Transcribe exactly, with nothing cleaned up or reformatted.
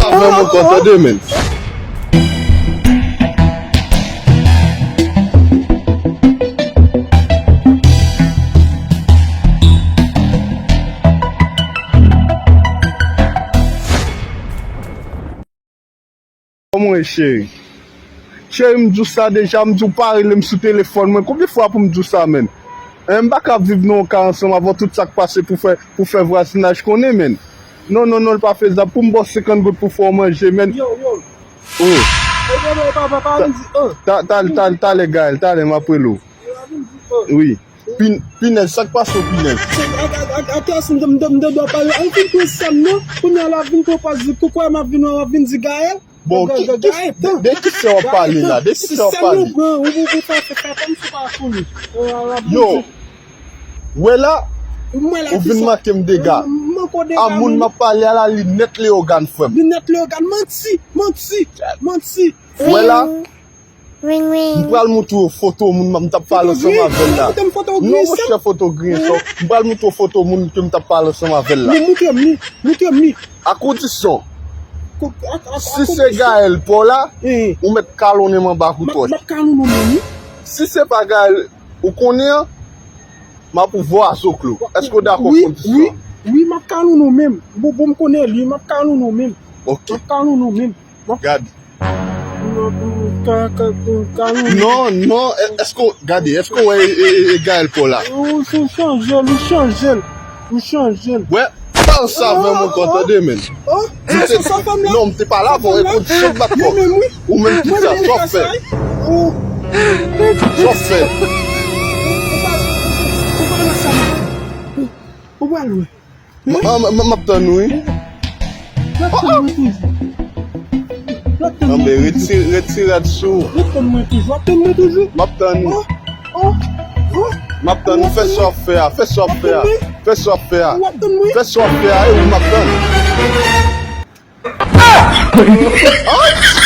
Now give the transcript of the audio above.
Avè m ankò, tande, menn. Kòman w ye, cheri? Cheri, m di w sa deja, m di w pa rele m sou telefòn mwen. Konbyen fwa pou m di w sa, menn? Hein, m pa ka viv nan yon kay ansanm avè w, tout sa k pase pou fè, pou fè vwazinaj konnen, menn. Non, non, non, li pa fezab. Pou m ba w senkant goud pou fè w manje, menn. Yo, yo. Oh. Yo, yo, yo, pa, pa, pa vin di, oh. Ta, ta, ta, talè, Gaël, talè, m ap rele w. Yo, pa vin di, oh. Wi. Pin-, pinèz, sa k pase w, pinèz? Se, a, a, a, atè, si m te, m te, m te dwe pale. An fin pran sèm nan, kounye a la vin pran pòz di, kou kwè m ap vin, w ap vin di Gaël? Bon, Ga-, ki, Ga-, ki, Gaël, de, de ki sè w ap pale la? De ki sè w ap pale? Ou, ou, ou fè, fè, fè kòm si w pa konnen. Yo, wè la, ou vin manke m dega. A moun m ap pale a la, linèt Leyogàn, frè m. Linèt Leyogàn, manti, manti, manti. Wè la, m pral montre w foto moun m t ap pale ansanm avè l la. Non, monchè, foto griyen sa. M pral montre w foto moun ke m t ap pale ansanm avè l la. Montre m li, montre m li. A kondisyon, si se Gaël pa w la, ou mèt kalonnen m anba koutwòch. M ap kalonnen w menm, wi. Si se pa Gaël ou konnen an, m ap ouvè w a zoklo. Èske w dakò kondisyon? Wi, wi, m ap kalonnen w menm. Bon, bon, m konnen li, m ap kalonnen w menm. Ok. M ap kalonnen w menm. Gade. Non, non, è-, èske w, gade, èske w wè e, e, e Gaël pa w la? Ou, ou chanje l, ou chanje l, ou chanje l. Wè, pa ansanm avè m ankò, tande, menn. Oh, se sa fanm la? Non, m te pale avè w, e kondisyon m bat kò. Ou menm ki sa, sa w fè? Sa w fè? Ou pral wè. M, m, m, m ap tann ou, wi. W ap tann mwen toujou. W ap tann mwen toujou. Anben, retire, retire rad sou ou. W ap tann mwen toujou. W ap tann mwen toujou. M ap tann ou. Oh, oh, oh. M ap tann ou. Fè sa w ap fè a. Fè sa w ap fè a. Fè sa w ap fè a. W ap tann mwen. Fè sa w ap fè a. E ou m ap tann. Ah!